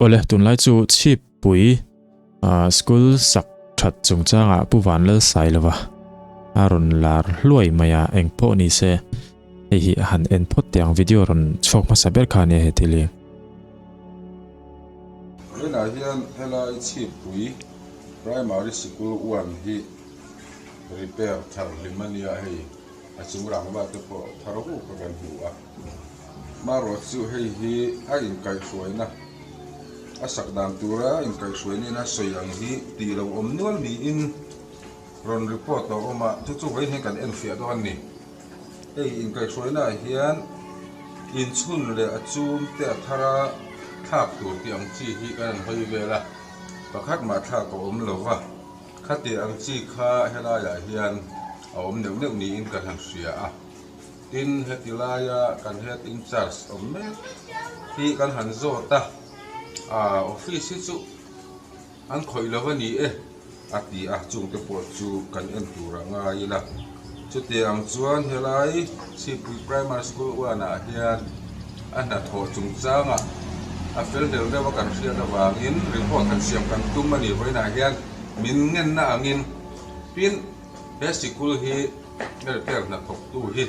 Awle, tunlai chu Chhippui School sak that chungchangah Pu Vanlalsailova a rawn lar hluai mai a, eng pawh ni se hei hi a han en phawt teh ang, video rawn chhuak hmasa ber kha a nia he thil hi. Vawiinah hian helai Chhippui Primary Sikul 1 hi repair thar hlim a nia hei a chung rangva te pawh thar vuk a kan hmu a. Marawh chu hei hi a inkaihhruaina a sak dan tura inkaihhruaina in a sawi ang hi tih lo awm nual niin rawn report a awm a, chu chu vawiin hian kan enfiah dawn a ni. Hei inkaihhruaina ah hian inchhun leh a chum te a thar a thlak tur tih ang chi hi kan han hawi vel a, pakhat mah thlak a awm lo va, khati ang chi kha helaiah hian a awm neuh neuh niin kan han hria a. Tin, heti laia kan head in charge awm mek hi kan han zawt a, aah office hi chu an khawih lo a ni e a ti a, chungte pawh chu kan en tur a ngai ila. Chutiang chuan helai Chhipui Primary School 1 ah hian a hnathawh chungchangah a fel hlel deuh a kan hriat avangin report han siam kan tum a ni vawiinah hian min ngenna angin tin he sikul hi Repair hnathawktu hi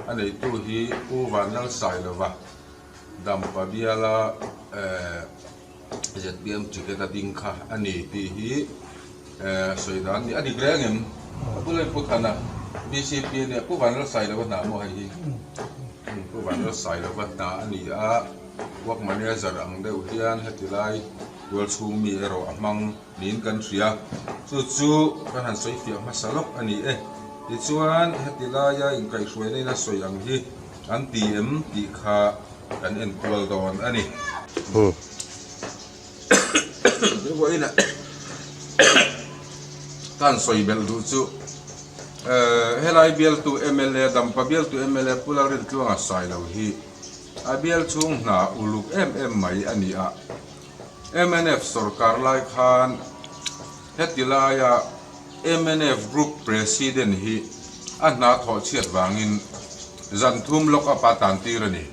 a neitu hi Pu Vanlalsailova Dampa biala zpm ticket a ding kha a ni tih hi sawi dan a ni. A dik reng em? A bula i Pu Thana bcp a nia, Pu Vanlalsailova hna maw hei hi? Pu Vanlalsailova hna a ni a, work manager ang deuh hian heti lai tualchhung mi erawh a hmang. Niin kan hria. Chu chu kan han sawi fiah hmasa lawk a ni e. Tichuan, heti laia inkaihhruaina in a sawi ang hi an ti em tih kha kan en kual dawn a ni. Vawiinah ka han sawi belh duh chu helai bialtu mla, Dampa bialtu mla Pu Lalrintluanga Sailo hi a bial chhung hna uluk em em mai a ni a. Mnf sorkar lai khan heti laia mnf Group President hi a hna thawh chhiat vangin zan thum lock up a tan tir a ni.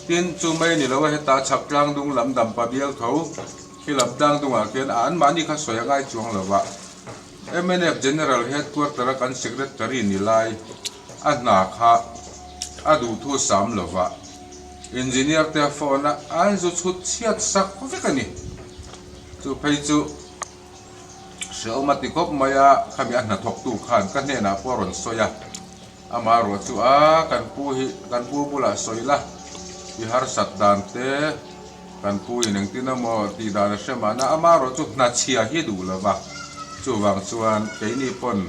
Tin, chu mai ni lo a heta chhak tlang dung lam dampa bial tho khi lam tlang dungah khian a anmahni kha sawi a ngai chuang lo va. Mnf General Headquarter a kan Secretary ni lai a hna kha a duhthu sam lo va. Engineer te a phone a, an zu chhut chhiat sak vek a ni. Chu phei chu hrehawm a ti khawp mai a, khami a hnathawktu khan ka hnenah pawh a rawn sawi a, amah erawh chu a kan pu hi kan pu bulah sawi la, i harsat dan te kan pu in engtin emaw tih dan a hre mahna amah erawh chu hna chhia hi duh lo va, chuvang chuan keini pawn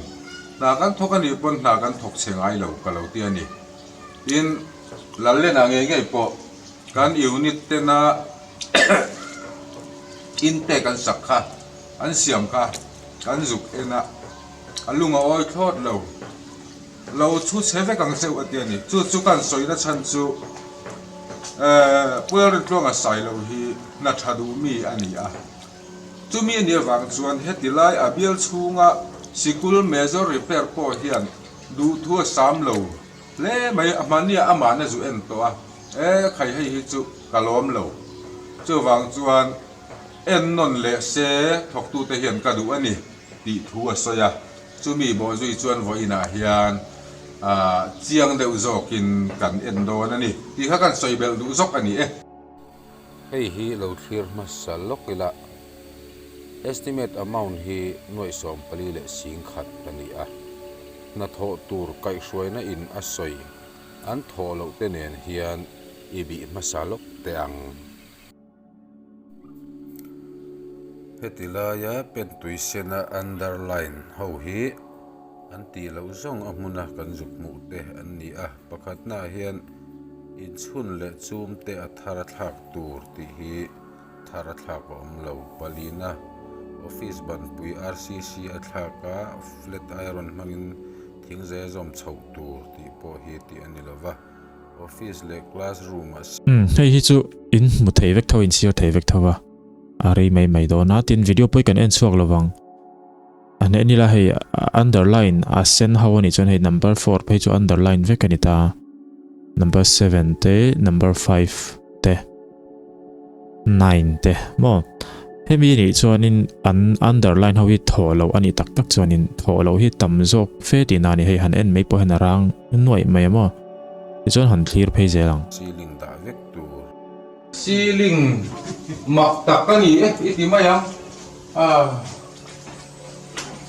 hna kan thawk a nih pawn hna kan thawk chhe ngai lo ka lo ti a ni. Tin, Lallenah ngei ngei pawh kan unit tena intake an sak kha, an siam kha kan zuk en a, a lung a awi thlawt lo. Lo chhu chhe vek ang cheuh a ti a ni. Chu chu kan sawina chhan chu Puialrintluanga Sailo hi hna tha duh mi a ni a. Chumi a nih avang chuan heti lai a bial chhunga sikul major repair pawh hian duhthu a sam lo. Hle mai, a hmania amahna zu en tawh a, e khai hei hi chu ka lawm lo. Chuvang chuan en nawn leh se thawktute hian ka duh a ni tih thu a sawi a, chumi bawhzui chuan vawiinah hian chiang deuh zawkin kan en dawn a ni tih kha kan sawi belh duh zawk a ni e. Hei hi lo thlir hmasa lawk ila, estimate amount hi nuaih 44,000 a ni a. Hnathawh tur kaihhruaina in a sawi an thawh loh te nen hian i bih hmasa lawk teh ang. Heti laia pentui sena underline ho hi an tih loh zawng a hmuna kan zuk hmuh te an ni a, pakhatnaah hian inchhun leh chum te a thar a thlak tur tih hi Thar a thlak a awm lo. Palina office banpui RCC a thlak a, flat iron hmangin thingzai a zawm chhoh tur tih pawh hi tih a ni lo va. Office leh class room ah. Umm hei hi chu in hmu thei vek tho in chhiar thei vek tho a, a rei mai mai dawn a, tin video pawh hi kan en chhuak lo vang. A hneh nila hei underline a sen ho a nih chuan hei number four phei chu underline vek a ni ta, number seven te number five te. 9 te maw hemi nih chuanin an underline ho hi thawh loh a nih tak tak chuanin thawh loh hi tam zawk fe tihna a ni hei han en mai pawh hian a rang nuaih mai a maw tichuan han thlir phei zel ang. Ceiling dah vek tur. Ceiling mak tak a ni e i ti mai ang a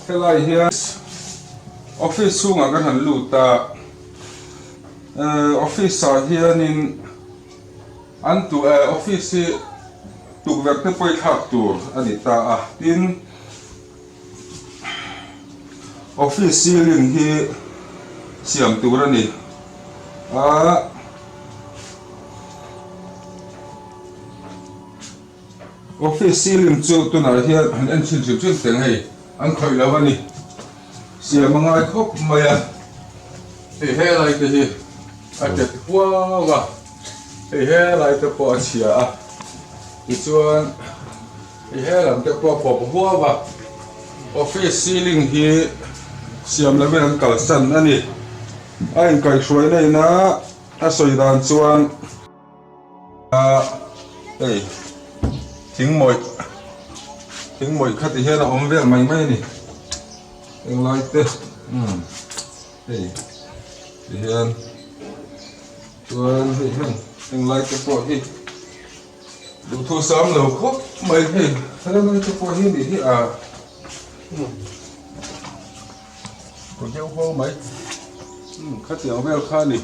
helai hian office chhungah kan han lut a office ah hianin. An tu eh office hi tukverh te pawi thlak tur a ni ta a, tin office ceiling hi siam tur a ni a. Office ceiling chu tunah hian han en chhin hrim hrim teng hei an khawih lo a ni. Siam a ngai khawp mai a, hei helai te hi a tet huau a, hei helai te pawh a chhia a, tichuan hei helam te pawh a pawp huau a, office ceiling hi siam lovin an kalsan a ni. A inkaihhruaina ina a sawi dan chuan. A hei thingmawih thingmawih kha ti hian a awm vel mai mai a ni englai te umm hei ti hian chuan hei heng englai te pawh hi duhthusam lo khawp mai hei helai te pawh hi nih hi a umm kaw deuh ho mai umm khatiang vel kha a ni.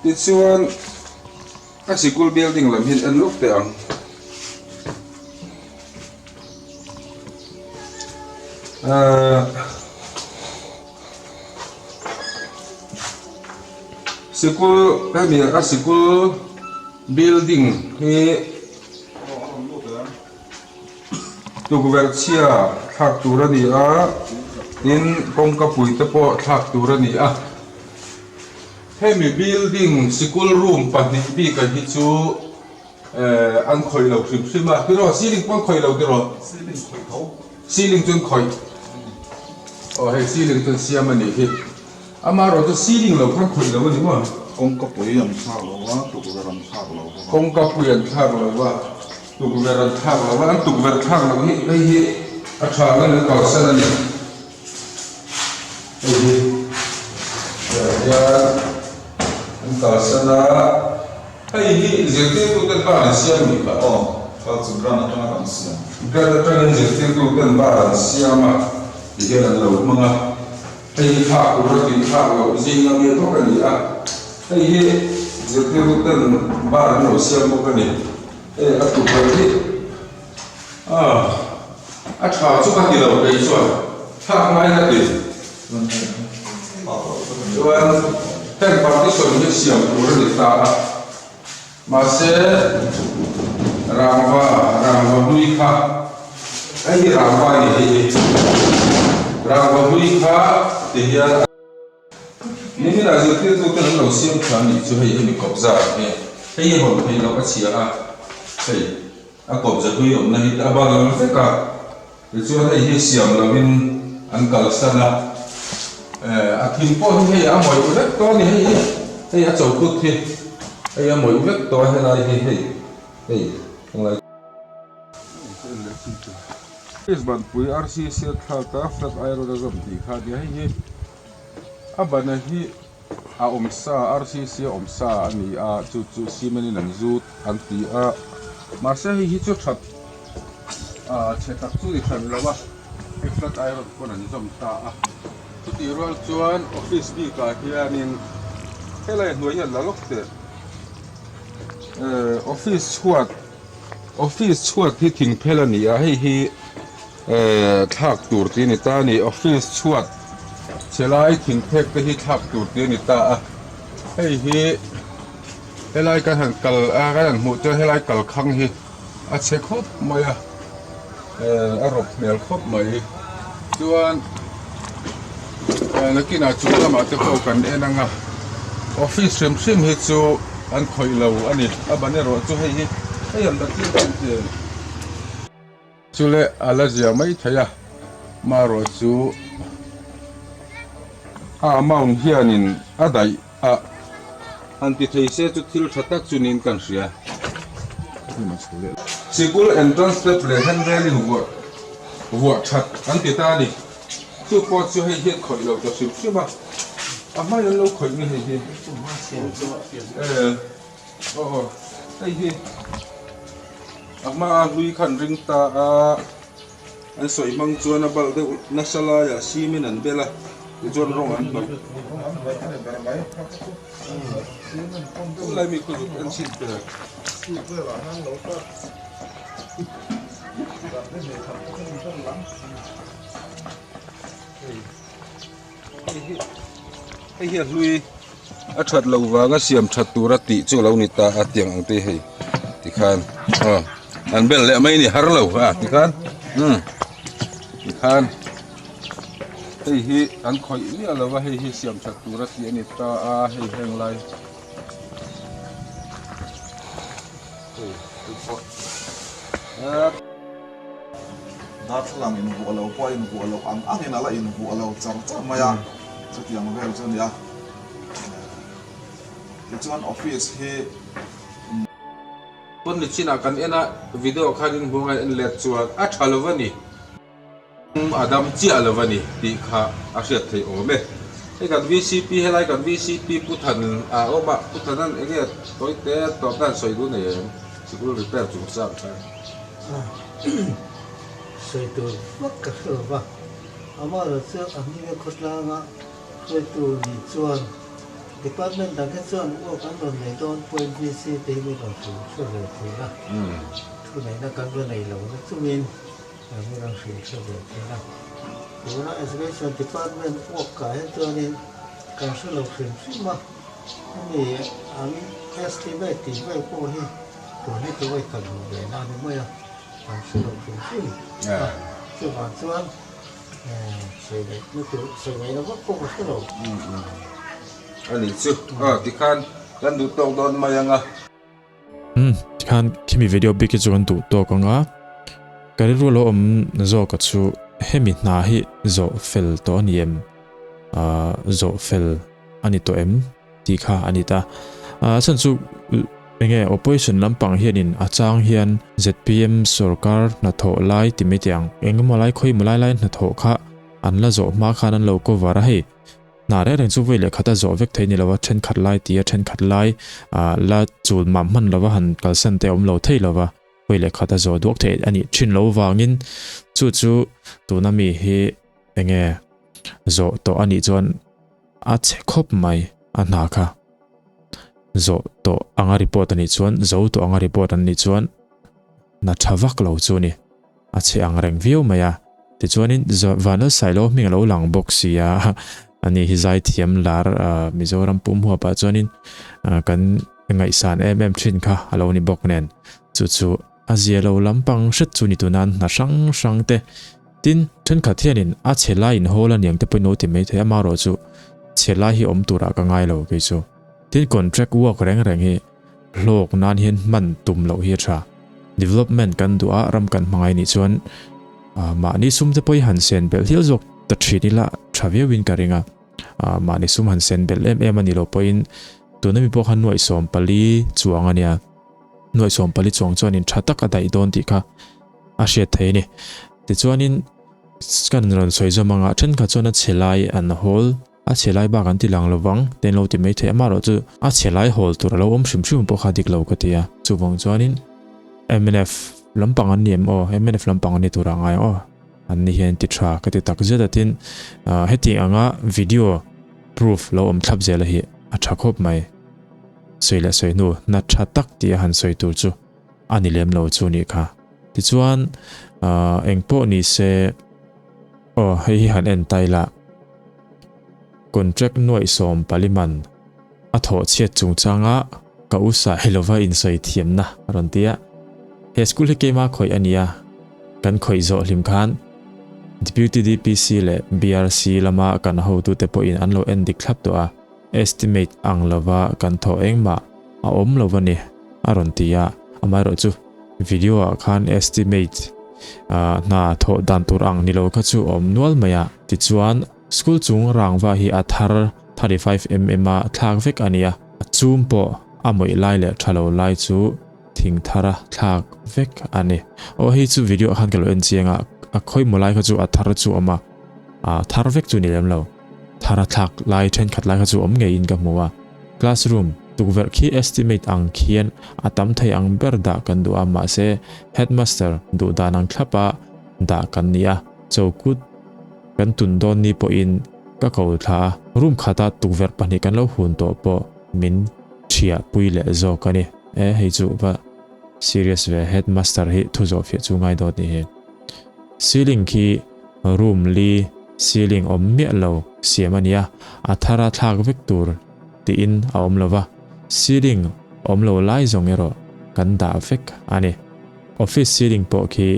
Tichuan a sikul building lam hian en lawk teh ang. Ahh sikul hemi a sikul building hi tukverh chhia thlak tur a ni a tin kawngka pui te pawh thlak tur a ni a. Hemi building sikul room pahnih bikah hi chu eh an khawih lo hrim hrim a, tiraw ceiling pawh an khawih lo tiraw? Ceiling khawih tho. Ceiling chu an khawih. Aw hei ceiling chu an siam a nih hi. Amaherawh chu ceiling lo kha an khawih lo a ni maw? Kawngka pui an thlak lo a, tukverh an thlak lo bawk a. Kawngka pui an thlak lo a, tukverh an thlak lo a, an tukverh thlak loh hi hei hi a tha ang em an kalsan a ni. Hei hi tah hian an kalsan a, hei hi zirtirtu ten bar an siam ni kha. Aw, kha chu grant atanga kan siam. Grant atangin zirtirtu ten bar an siam a, ti hian an lo hmang a, hei hi thlak tur a tih thlak loh zing a mi bawk a ni a, hei hi zirtirtu ten bar an lo siam bawk a ni, hei a tukverh hi. A tha chu ka ti lo kei chuan thlak ngai ka ti. Chuan heng partition hi siam tur a ni ta a, mahse rangva rangva hlui kha hei hi rangva a ni hei hi rangva hlui kha ti hian a Nimin-ah zirtirtute an lo siam tha a nih chu hei hemi kawpza hi hei hi hawn theih loh a chhia a hei. A kawpza hlui awmna hi a bal ang vek a, tichuan hei hi siam lovin an kalsan a, eh a thing pawh hi hei a mawih vek tawh a ni hei hi, hei a chokut hi hei a mawih vek tawh a helai hi hei hei helai. Banpui RCC thlak a flat iron a zawm tih kha a nia hei hi a bana hi. A awm sa, RCC a awm sa a ni a, chu chu cement in an zut an ti a, mahse hei hi chu that ah chhe tak chu ni hran lo a, hei flat iron pawn an zawm ta a, chutih rual chuan office bik ah hianin helai hnuai hian la lawk teh eh office chhuat office chhuat hi thing phel a ni a, hei hi eh thlak tur tih a ni ta a ni, office chhuat. Chelai thingphek te hi thlak tur te a ni ta a, hei hi helai kan han kal a kan han hmuh chuan helai kalkhang hi a chhe khawp mai a, eh a rawp hmel khawp mai chuan eh nakinah chung lamah te pawh kan en ang a, office hrim hrim hi chu an khawih lo a ni, a ban erawh chu hei hi hei an la tir em em. Chu leh a la zia mai thei a, marawh chu a amount hianin a daih a, han ti thei se chu thil tha tak chu niin kan hria. Sikul entrance step leh hand railing vuah vuah that an ti ta a ni. Chu pawh chu hei hian khawih lo ta hrim hrim a, a hmain an lo khawih nge hei hi. E aw aw hei hi a hmaa hlui khan ring ta a, an sawi hmang chuan a balh deuh nasa laiah simin an bel a, tichuan rawng an hnawih. Tunlai mi khaw zuk en chhin te. Hei hi a hlui a that loh vanga siam that tura tih chu a lo ni ta a tiang ang te hei tikhan aw an bel leh mai a ni har lo a tikhan umm tikhan hei hi an khawih miah lo va hei hi siam that tura tih a ni ta a hei heng lai hei pawh Darthlalang invuah lo pawh a invuah loh ang angin a la invuah lo char char mai a, chutiang vel chu a ni a. Tichuan office hi. Pawn ni chinah kan en a, video khan in hmuh angai en let chuan a tha lo a ni. A dam chiah lo a ni tih kha a hriat theih awm e. Hei kan vcp helai kan vcp Pu Than a awm a, Pu Thanan enge tawi te tawp nan sawi duh nei em? Sikul repair chungchang khan. Sawi tur vak ka hre lo va, amaherawhchu a hminga khawtlanga hruaitu nih chuan Department dang hi chuan work an rawn nei dawn pawhin VC te hi min rawn hrilh hre ve thin a, thuneihna kan la nei lo na chungin min rawn hrilh hre ve thin a. Tuna Education Department work kah hian chuanin kan hre lo hrim hrim a, hemi an estimate tih vel pawh hi Tun hi chu vawi khat hmuh ve na a ni mai a, kan hre lo hrim hrim a, chuvang chuan sawi ngaihna tur sawi ngaihna vak pawh ka hre lo. A nih chu, aw tikhan kan duh tawk dawn mai ang a. Umm tikhan khimi video bik hi chu kan duh tawk ang a, ka rilru lo awm zawk a chu hemi hna hi zawh fel tawh a ni em? Ahh zawh fel a ni tawh em? Tih kha a ni ta. A chhan chu enge opposition lampang hianin a chang hian zpm sorkar hnathawh lai ti mai teh ang. Engemaw lai khawi maw lai lai hnathawh kha an la zawh hma khan an lo cover a hei. Hna reng reng chu vawi leh khat a zawh vek thei ni lo a, thenkhat lai ti a thenkhat lai la chul mah hman lova han kalsan te a awm lo thei lova vawi leh khat a zawh duak theih a nih thin lo vangin chu chu tuna mi hi enge zawh tawh a nih chuan A chhe khawp mai a hna kha. Zawh tawh anga report a nih chuan, zo tawh anga report an nih chuan hna tha vak lo chu a ni. A chhe ang reng viau mai a. Tichuanin Vanlal Sailo hming a lo lang bawk si a, ani hi zaithiam lar Mizoram pum huapah chuanin kan ngaihsan em em thin kha a lo ni bawk nen. Chu chu a zia lo lampang hret chu ni tunan hna hrang hrang te Tin, thenkhat hianin a chhe lai inhawl a niang te pawhin lo ti mai thei a, amaherawh chu chhe lai hi awm turah ka ngai lo kei chu. Tin, contract work reng reng hi hlawk nan hian hman tum loh hi a tha. Development kan duh a, ram kan hmangai nih chuan mahni sum te pawh hi han sen belh hial zawk ta thin ila tha viauin ka ring a. Mahni sum han sen belh em em a nih loh pawhin tuna mi pawh kha nuaih 14 chuang a nia. Nuaih 14 chuang chuanin tha tak a daih dawn tih kha a hriat thei a ni. Tichuanin kan rawn sawi zawm anga thenkhat chuan a chhe lai an hawl, a chhe lai bak an ti lang lo vang te an lo ti mai thei a, amaherawh chu a chhe lai hawl tur a lo awm hrim hrim pawh kha dik lo ka ti a. Chuvang chuanin mnf lampang an ni em aw, mnf lampang an ni tur a ngai ang aw, an ni hian ti tha ka ti tak zet a tin heti anga video proof lo awm thlap zela hi a tha khawp mai. Sawi leh sawi hnu na tha tak tih a han sawi tur chu. A ni lem lo chu nih kha. Tichuan ahh eng pawh ni se aw hei hi han en ta ila contract nuaih 14 man a thawh chhiat chungchanga ka u Sailova insawi thiamna a rawn ti a. He school hi keima khawih a nia, kan khawih zawh hlim khan Deputy DPC leh BRC lama kan hotute pawhin an lo en dik thlap tawh a. Estimate ang lova kan thawh engmah a awm lo a ni, a rawn ti a. Amaherawhchu video ah khan estimate hna thawh dan tur ang ni lo kha chu a awm nual mai a. Tichuan, school chung rangva hi a thar 35 mm a thlak vek a ni a, a chum pawh a mawih lai leh tha lo lai chu. thing thara thlak vek a ni. Aw hei chu video ah khan ka lo en chiang a, a khawimaw lai kha chu a thar chu a awm a, ah thar vek chu ni lem lo. Thara thlak lai thenkhat lai kha chu awm ngeiin ka hmu a. Classroom tukverh khi estimate ang khian a tam thei ang ber dah kan duh a, mahse headmaster duh dan ang thlap a dah kan ni a, chokut kan tun dawn ni pawhin ka ko thla a, room khata tukverh pahnih kan lo hun tawh pawh min thiah pui leh zawk a ni. E hei chu va serious ve headmaster hi thu zawh fiah chu ngai dawt ni hi. Ceiling khi room li ceiling awm miah lo siam a nia, a thara thlak vek tur tiin a awm lo va, ceiling awm lo lai zawng erawh kan dah vek a ni. Office ceiling pawh khi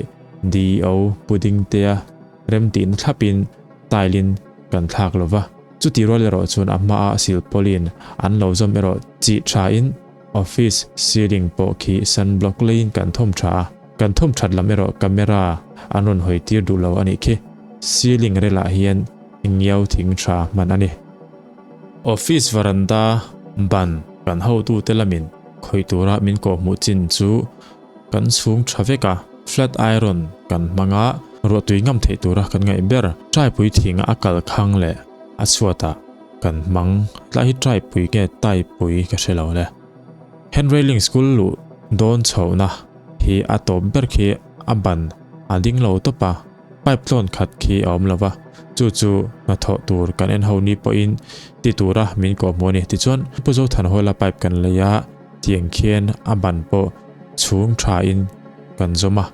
DO pudding tea remtihna thlapin tile in kan thlak lo va, chuti rual erawh chuan a hmaa silpawlin an lo zawm erawh chih thain Office ceiling pawh khi sunblock leiin kan thawm tha a, kan thawm that lam erawh camera an rawn hawi tir duh lo a nih khi. Ceiling relah hian ngiau thing tha hman a ni. Office varanda ban kan hotute lamin khawih tura min kawhhmuh chin chu kan chhung tha vek a, flat iron kan hmang a, ruahtui ngam theih tura kan ngaih ber taipui thing a kal khang leh a chhuatah kan hmang tlai hi taipui nge taipui ka hre lo le. Hand railing school luh dawn chhohna hi a tawp ber khi a ban a ding lo tawp a, pipe tlawn khat khi a awm lo va, chu chu hnathawh tur kan en ho ni pawhin ti tura min kawhhmuh a ni. Tichuan Pu Zothanhawla pipe kan lei a. Tiang khian a ban pawh chhung thain kan zawm a,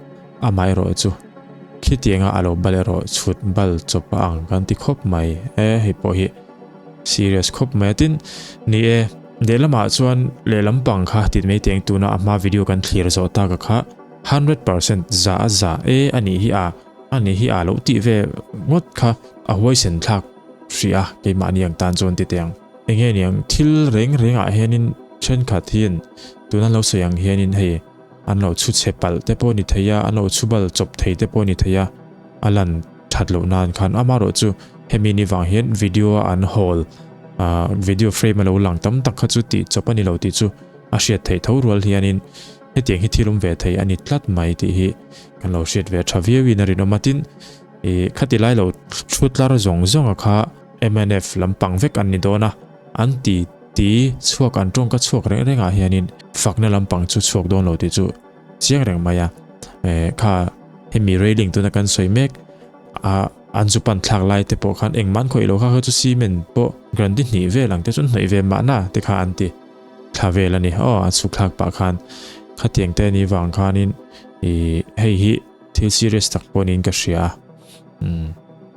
amaherawh chu khitianga a lo bal erawh chhut bal chawp a ang kan ti khawp mai e, hei pawh hi serious khawp mai a tin ni e, lehlamah chuan lehlam pang kha tit mai teng tuna a hma video kan thlir zawh tak a kha 100% za a za e a nih hi a a nih hi a lo tih ve ngawt kha a huaisen thlak hrih a keimahni ang tan chuan ti teng. Enge niang thil reng reng ah hianin thenkhat hian tuna lo sawi ang hianin hei an lo chhu chhe palh te pawh ni thei a, an lo chhu bal chawp thei te pawh ni thei a, a lan that loh nan khan amaherawh chu hemi ni vang hian video a an hawl ah video frame a lo lang tam tak kha chu tih chawp a ni lo tih chu a hriat theih tho rual hianin hetiang hi thil awm ve thei a ni tlat mai tih hi kan lo hriat ve tha viauin a rinawm a tin ih khati lai lo thu tlar zawng zawng a kha Mnf lampang vek an ni dawn a, an ti ti chhuak an tawngka chhuak reng rengah hianin fakna lampang chu chhuak dawn lo tih chu chiang reng mai a. Eh, kha hemi railing tuna kan sawi mek a an zu pan thlak lai te pawh khan engmah an khawih lo kha kha chu cement pawh grandi hnih vel ang te chu hnawih ve mahna te kha an ti thla vel a ni. Aw an suk thlak pah khan khatiang te ni vang khanin ih hei hi thil serious tak pawh niin ka hria a. Umm.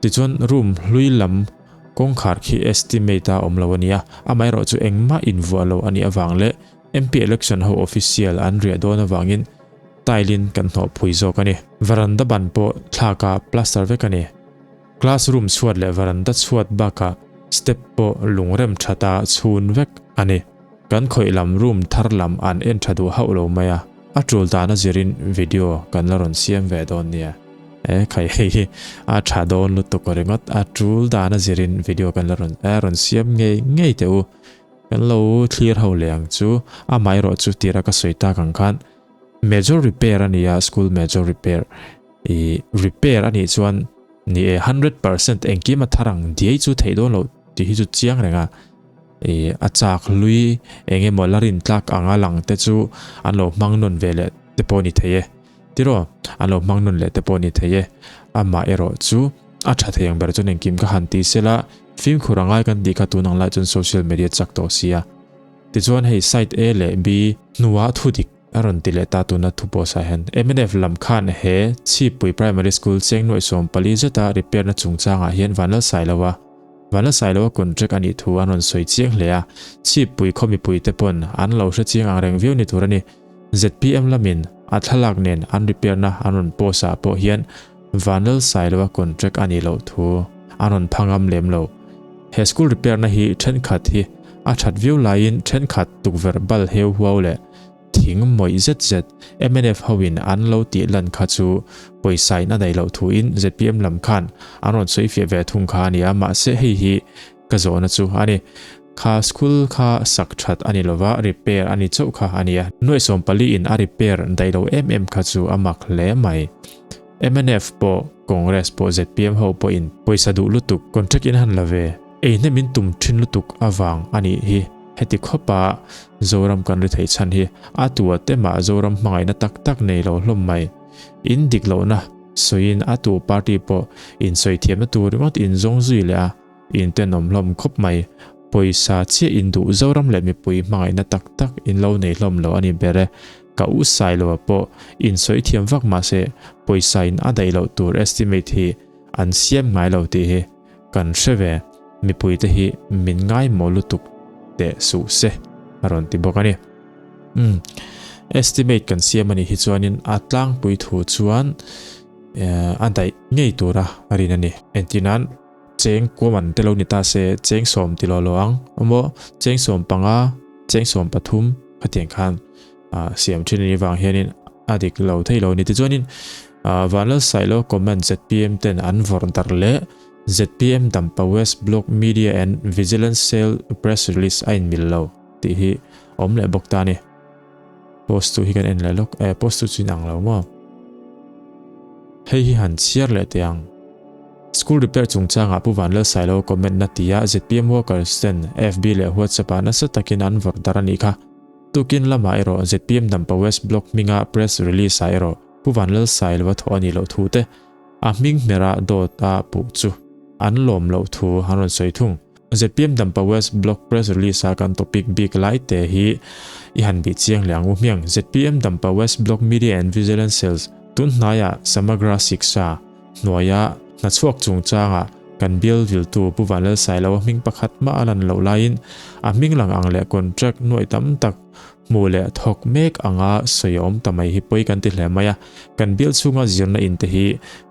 Tichuan room hlui lam kawngkhar khi estimate a awm lo a nia, amaherawh chu engmah invuah lo a nih avang leh MP election ho official an riah dawn avangin tile in kan hnawh phui zawk a ni. Veranda ban pawh thlak a plaster vek a ni. Class room chhuat leh veranda chhuat bakah step pawh lungrem that a chhun vek a ni. Kan khawih lam room thar lam an en tha duh hauh lo mai a, a tul dan a zirin video kan la rawn siam ve dawn nia. E khai hei hi a tha dawn lutuk ringawt, a tul dan a zirin video kan la rawn e rawn siam ngei ngei teh u. Kan lo thlir ho leh ang chu, amaherawh chu tira ka sawi tak ang khan major repair a ni a, school major repair i repair a nih chuan ni e 100% engkim a thar ang diai chu theih dawn loh tih hi chu chiang reng a. Ih a chak hlui eng emaw la rin tlak anga lang te chu an lo hmang nawn ve leh te pawh ni thei e. Tiraw an lo hmang nawn leh te pawh ni thei e. Amah erawh chu a tha thei ang ber chuan engkim ka han ti sela fimkhur a ngai kan tih kha tun ang lai chuan social media chak tawh sia. Tichuan hei site A leh B hnuah thudik a rawn ti leh ta tuna thu post ah hian mnf lam khan he Chhippui Primary School cheng nuaih 14 zeta repair na chungchangah hian Vanlal Sailoa Vanlal Sailoa contract a nih thu an rawn sawi chiang hle a, Chhippui khaw mipuite pawn an lo hre chiang ang reng viau ni tur a ni. Zpm lamin a thlalak nen an repair na an rawn post ah pawh hian Vanlal Sailoa contract a nih loh thu an rawn pha ngam lem lo. He school repair na hi thenkhat hi a that viau laiin thenkhat tukverh bal heu huau leh thing mawih zet zet mnf hoin an lo tih lan kha chu pawisa in a daih loh thuin zpm lam khan an rawn sawi fiah ve thung kha a ni a, mahse hei hi ka zawhna chu a ni. Kha school kha sak that a ni lova, repair a ni chauh kha a nia. Nuaih 14 in a repair daih lo em em kha chu a mak hle mai. Mnf pawh, Congress pawh zpm ho pawhin pawisa duh lutuk contract in han la ve. Ei hnem in tum thin lutuk avang a nih hi. Heti khawpa Zoram kan ri theih chhan hi a tua te mah Zoram hmangaihna tak tak nei lo hlawm mai. In dik lohna sawiin a tu party pawh insawi thiamna tur ringawt in zawng zui leh a. In tenawm hlawm khawp mai. Pawisa chiah in duh Zoram leh mipui hmangaihna tak tak in lo nei hlawm lo a ni ber e. Ka u Sailoa pawh in sawi thiam vak mahse pawisa in a daih loh tur estimate hi an siam ngai lo tih hi kan hre ve. Mipui te hi min ngaimawh lutuk teh suh se a rawn ti bawk a ni. Umm estimate kan siam a nih hi chuanin a tlangpui thu chuan a daih ngei tura rin a ni. Entirnan. Cheng kuam an te lo ni ta se, cheng sawm ti lo lo ang emaw, cheng 15, cheng 13 khatiang khan siam thin a nih vang hianin a dik lo thei lo a ni. Tichuanin Vanlalsailo comment zpm ten an vawrh darh leh zpm Dampa West Block Media and Vigilance Cell Press Release a inmil lo tih hi a awm leh bawk ta a ni. Post tu hi kan en leh lawk e, post tu chu inang lo maw? Hei hi han chhiar leh teh ang. School repair chungchangah Pu Vanlalsailo comment na tia zpm workers ten FB leh WhatsApp ah nasa takin an vawrh darh a nih kha. Tukin lamah erawh zpm Dampa West Block hminga press release ah erawh Pu Vanlalsailova thawh a nih loh thu te a hming hmera dawt a puh chu an lawm loh thu an rawn sawi thung. Zpm Dampa West Block press release a kan topic bik lai te hi i han bih chiang leh ang u hmiang. Zpm Dampa West Block Media and Vigilance Cells tun hnaiah Samagra Shiksha hnuaia hnachhuak chungchanga kan bial viltu Pu Vanlalsailoa hming pakhat mah a lan loh laiin a hming lang ang leh contract nuaih tam tak hmuh leh thawk mek anga sawi a awm ta mai hi pawi kan ti hle mai a. Kan bial chhunga zirna in te hi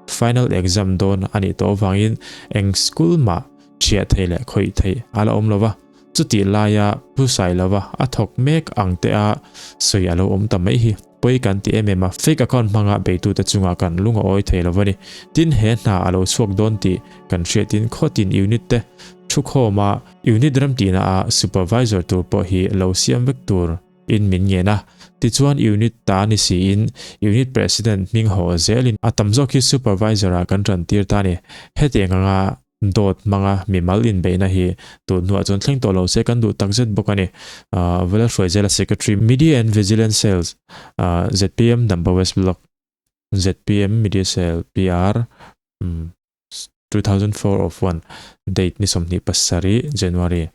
final exam dawn a nih tawh avangin eng school mah ṭhiah thei leh khawih theih a la awm lo va, chutih laia Pu Sailova a thawk mek ang te a sawi a lo awm ta mai hi pawi kan ti em em a, fake account hmanga beitute chungah kan lung a awi thei lo va ni. Tin, he hna a lo chhuak dawn tih kan hriatin khawtin unit te thukhawma unit remtihna a supervisor tur pawh hi lo siam vek tur in min ngen a, tichuan unit ta ni siin unit president hming haw zelin a tam zawk hi supervisor ah kan tan tir ta a ni. Hetiang anga dawt hmanga mimal inbeihna hi tun hnuah chuan thleng tawh lo se kan duh takzet bawk a ni. Vela Hruaizela Secretary, Media and Vigilance Cells, zpm Dampa West Block, zpm Media Cell, PR, 2004 of 1, date ni 27 January.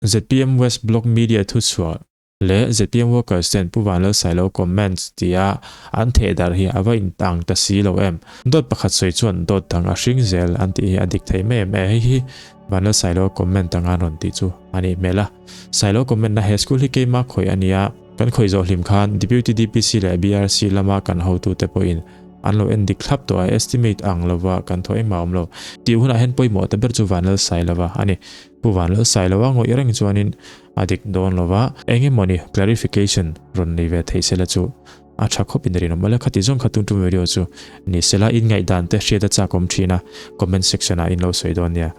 Zpm West Block Media thuchhuah leh zpm Workers ten Pu Vanlalsailo comments tia an theh darh hi a va intang ta si lo em? Dawt pakhat sawi chuan dawt dang a hring zel an tih hi a dik thei mai em? E hei hi Vanlalsailo comment anga an rawn tih chu a nih hmel a. Sailo comment na he school hi keimah khawih a nia, kan khawih zawh hlim khan Deputy DPC leh BRC lama kan hotute pawhin An lo en dik thlap tawh a, estimate ang lova kan thaw engmah a awm lo. Tih hunah hian pawimawh ta ber chu Vanlalsailova a ni. Pu Vanlalsailova ngawih reng chuanin a dik dawn lova, eng emawni clarification rawn nei ve theih sela chu a tha khawp in rinawm ale. Khati zawng kha tun tum video chu ni sela, in ngaihdan te hriat a chak awm thin a, comment section ah in lo sawi dawn nia.